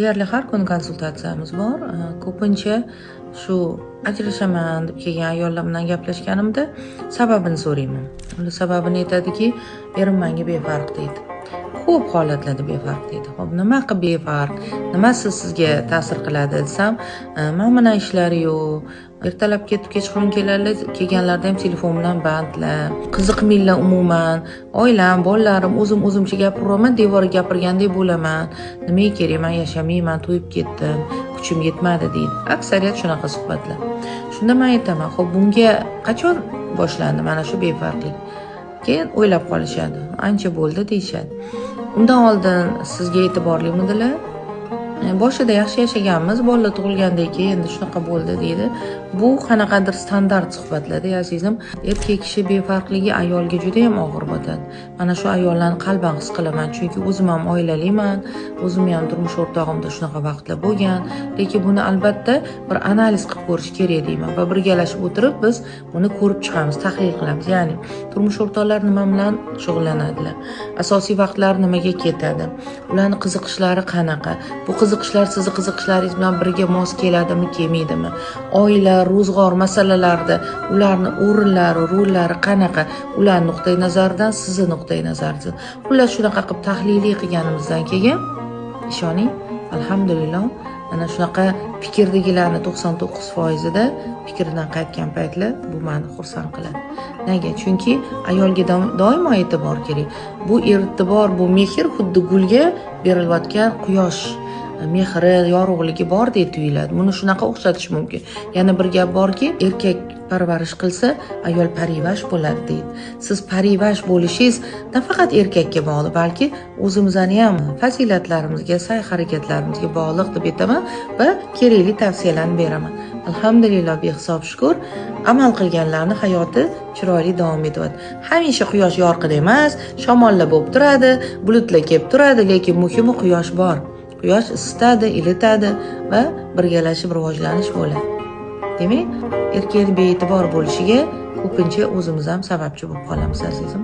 Deyarli har kuni konsultatsiyamiz bor. Ko'pincha shu ajrashaman deb kelgan ayollar bilan gaplashganimda sababini so'rayman. Ular sababini aytadiki, erim menga befarq deydi. Ko'p holatlarda befarq deydi. Xo'p, nima qilib befarq? Nimasi sizga ta'sir qiladi desam, "Men bilan ishlari yo'q. Ertalab ketib kechqurun keladilar, kelganlarida ham telefon bilan bandlar. Qiziqmanglar umuman. Oilam, bolalarim, o'zim o'zimcha gapiraman, devorga gapirgandek bo'laman. Nimaga kerak, men yashamayman, to'yib ketdim, kuchim yetmadi" deydi. Aksariyat shunaqa suhbatlar. Shunda men aytaman, "Xo'p, bunga qachon boshlandi mana shu befarqlik?" Keyin o'ylab qolishadi. Ancha bo'ldi deyishadi. Undan oldin sizga e'tiborlimidilar? Boshida yaxshi yashaganmiz, bolalar tug'ilgandan keyin endi shunaqa bo'ldi deydi. Bu qanaqadir standart suhbatlarda, azizim. Erkak kishi befarqligi ayolga juda ham og'ir botadi. Mana shu ayollarni qalban his qilaman, chunki o'zim ham oilaliman, o'zimni ham turmush o'rtog'imda shunaqa vaqtlar bo'lgan. Lekin buni albatta bir analiz qilib ko'rish kerak deyman va birgalashib o'tirib biz buni ko'rib chiqamiz, tahlil qilamiz. Ya'ni turmush o'rtoqlar nima bilan shug'ullanadilar, asosiy vaqtlari nimaga ketadi, ularning qiziqishlari qanaqa, bu qiziqishlar sizni qiziqishlaringiz bilan birga mos keladimi, kelmaydimi, oila, ro'zg'or masalalarida ularni o'rinlari, rollari qanaqa, ular nuqtai nazaridan, sizni nuqtai nazaringizdan. Xullas, shunaqa qilib tahliliy qilganimizdan keyin ishoning, alhamdulillah, mana shunaqa fikrdagilarni 99%ida fikridan qaytgan paytlar bu meni xursand qiladi. Nega? Chunki ayolga doimo e'tibor kerak. Bu e'tibor, bu mehr xuddi gulga berilayotgan quyosh mehri, yorug'ligi bordek tuyuladi. Buni shunaqa o'xshatish mumkin. Yana bir gap borki, erkak parvarish qilsa, ayol parivash bo'ladi deydi. Siz parivash bo'lishingiz nafaqat erkakka bog'liq, balki o'zimizni ham fazilatlarimizga, sa'y harakatlarimizga bog'liq deb aytaman va kerakli tavsiyalarni beraman. Alhamdulillah, behisob shukr, amal qilganlarning hayoti chiroyli davom etyapti. Hamisha quyosh yorqin emas, shamollar bo'lib turadi, bulutlar kelib turadi, lekin muhimi quyosh bor. Quyosh isitadi, ilitadi va birgalashib rivojlanish bo'ladi. Demak, erkakning bee'tibor bo'lishiga ko'pincha o'zimiz ham sababchi bo'lib qolamiz, azizim.